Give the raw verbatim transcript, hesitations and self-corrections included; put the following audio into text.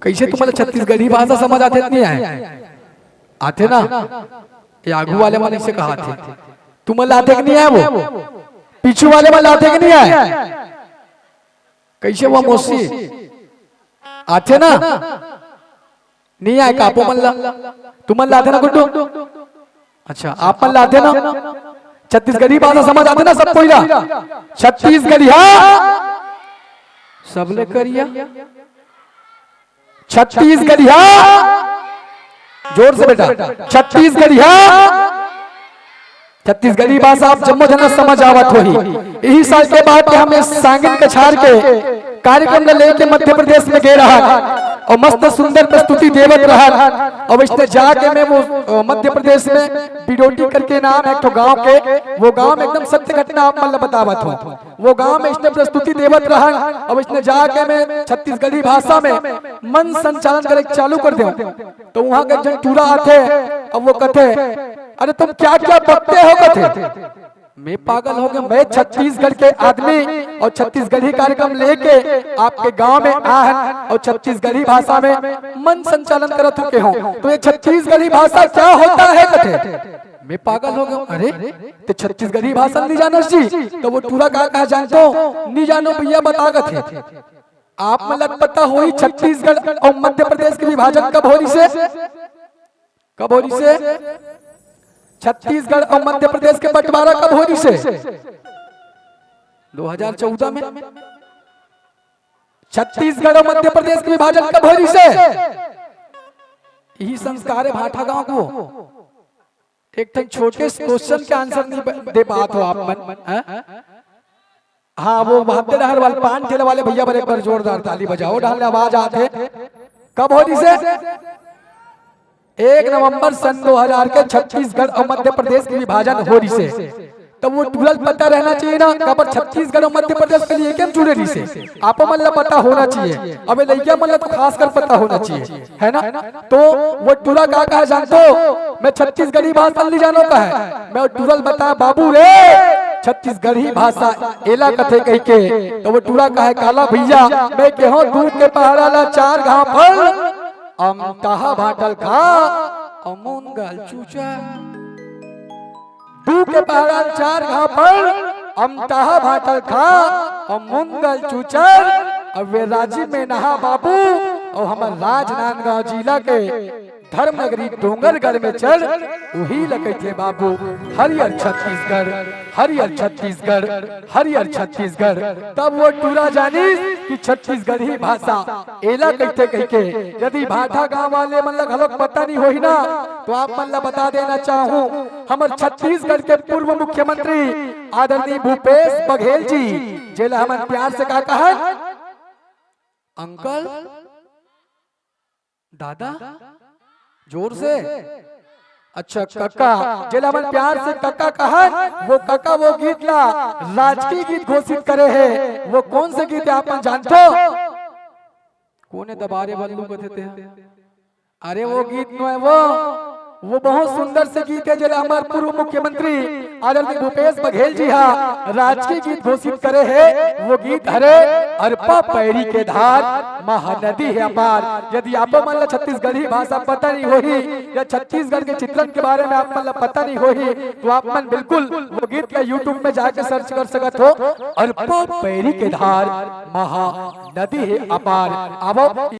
कइसे तुमन ला छत्तीसगढ़ी भाषा समझ आथे कि नहीं आय? आथे ना? ये आगू वाले मन अइसे कहाथे, तुमन ला आथे कि नहीं आय वो? पीछू वाले मन ला आथे कि नहीं आय? कइसे वो मौसी? आथे ना? नहीं आय का आप मन ला? तुमन ला आथे ना गुड्डू? अच्छा, आप मन ला आथे ना? छत्तीसगढ़ी भाषा समझ आथे ना सब कोई ला? छत्तीसगढ़िया सबले करिया। छत्तीसगढ़िया, जोर से बेटा, छत्तीसगढ़िया। छत्तीसगढ़ी भाषा आप जम्मो झन समझ आवत होही। इही साल के बात के हम ए सांगिन कछार के कार्यक्रम ल लेके मध्य प्रदेश में गे रहन अउ मस्त सुंदर प्रस्तुति देवत रहन। अउ वइसने जाके मैं वो, अ, मध्य प्रदेश में बिडोटी करके नाम हे एक ठो गांव के, वो गांव में एकदम सत्य घटना आप मन ल बतावत हों। वो गांव में अइसने प्रस्तुति देवत रहन, अउ वइसने जाके मैं छत्तीसगढ़ी भाषा में मंच संचालन करे चालू कर देंव। तो उहां के एक झन टूरा आथे, अब वो कथे, "अरे तुम क्या क्या बकते हो?" कथे, "मैं पागल हो गया, मैं छत्तीसगढ़ के आदमी अउ छत्तीसगढ़ी कार्यक्रम लेके आपके गांव में आहन अउ छत्तीसगढ़ी भाषा में मंच संचालन करत हों केहों, तो ये छत्तीसगढ़ी भाषा क्या होता है?" कथे, मैं पागल हो गया। अरे, ते छत्तीसगढ़ी भाषा नहीं जानस जी? तो वो टूरा का कहा, "जानथों, नहीं जानों भइया, बता," कथे। आप मन ला पता होही छत्तीसगढ़ अउ मध्य प्रदेश के विभाजन कब होइस हे? कब होइस हे? छत्तीसगढ़ अउ मध्य प्रदेश के बंटवारा कब होइस हे? दो हज़ार चौदह में। छत्तीसगढ़ अउ मध्य प्रदेश के विभाजन कब होइस हे? इही संस्कार हे भाठा गांव को। एक ठन छोटे से question के answer नहीं ब-, दे पात हो आप मन, हैं? हाँ, वो भाद्य डहर वाले पान ठेला वाले भइया बर एक बार जोरदार ताली बजाओ, डहर ले आवाज आत हे। कब होइस हे? एक नवंबर सन दो हज़ार के छत्तीसगढ़ अउ मध्य प्रदेश के विभाजन होइस हे। तब वो टूरा ल पता रहना चाहिए ना, काबर छत्तीसगढ़ अउ मध्य प्रदेश के लिए के जुड़े रहिस हे। आप मन ला पता होना चाहिए, अब ए लइका मन ला तो खासकर पता होना चाहिए। है ना? तो वो टूरा का कहा जानथो, मैं छत्तीसगढ़ी भाषा नहीं जानों कहे। मैं वो टूरा ल बताएंव, "बाबू रे, छत्तीसगढ़ी भाषा एला कथे," कहिके। तो वो टूरा कहे, "काला भइया?" मैं केहों, "दूर के पहाड़ा ला चार घांव फल, अमटाहा भांटा ल खा, अमून गाल चूचा।" दू के पहाड़ा ल चार घांव फल, अमटाहा भांटा ल खा, अमून गाल चूचा। अब ए राजिम में नहा बाबू, अउ हमर राजनांदगांव जिला के धर्मनगरी डोंगरगढ़ में चढ़, उही ल कहिथे बाबू, हरियर छत्तीसगढ़, हरियर छत्तीसगढ़, हरियर छत्तीसगढ़। तब वो टूरा जानिस कि छत्तीसगढ़ी भाषा एला कहिथे कहिके। यदि भाठा गांव वाले मन ला घलोक पता नहीं होही ना, तो आप मन ला बता देना चाहूं, हमर छत्तीसगढ़ के पूर्व मुख्यमंत्री आदरणीय भूपेश बघेल जी, जेला हमन प्यार से का कहन? अंकल, दादा, जोर से। अच्छा, कका, जेला हमन प्यार से कका कहन, वो कका वो गीत ला राजकीय गीत घोषित करे हे। वो कौन से गीत हे, आप मन जानथो? कोन हे दबारे बल्लू कथे ते? अरे वो गीत नोहे वो, वो बहुत सुंदर से गीत हे, जेला हमर पूर्व मुख्यमंत्री आदरणीय भूपेश बघेल जी हा राजकीय गीत घोषित करे हे। वो गीत हरे, "अरपा पैरी के धार, महानदी हे अपार।" यदि आप मन ला छत्तीसगढ़ी भाषा पता नहीं होही या छत्तीसगढ़ के चित्रण के बारे में आप मन ला पता नहीं होही, तो आप मन बिल्कुल वो गीत ला YouTube में जाके search कर सकत हो, "अरपा पैरी के धार, महानदी हे अपार।" आवो